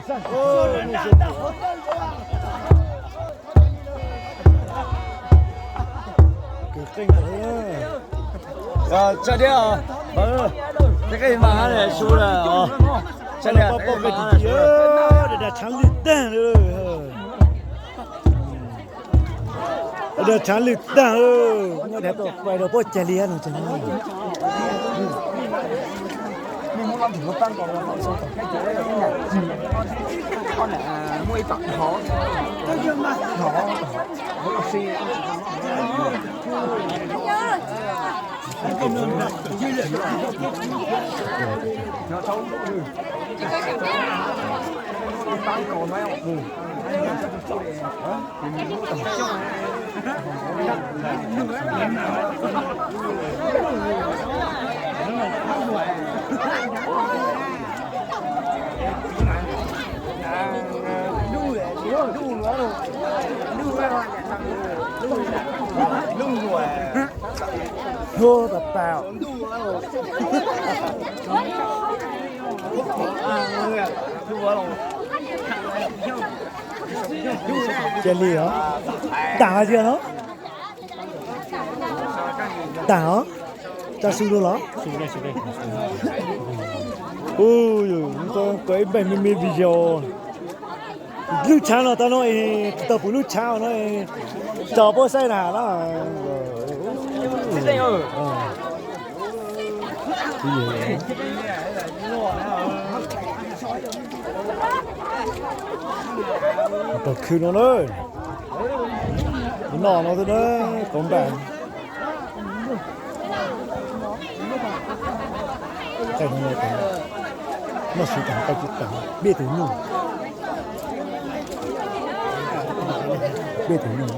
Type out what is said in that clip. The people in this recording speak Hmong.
Tsa diab, tsa diab, poj poj poj, da da tshaav lwj taag. Da tshaav lwj taag, nyob dhau pais rau pob cag li no. Hnub tas tas. Cia li os. Taam hais tias no. Taam os. Tsa su rau los. Ua, koj ib npeej me me video. Lub tshav no tau no es tsis tau pum lub tshav no es tso puab saib na na. Tau khw no na. Noj no xwb na, kauv npaj. Noj su tas, npaj tsis tas, peb tug nyuj. Peb tug nyuj.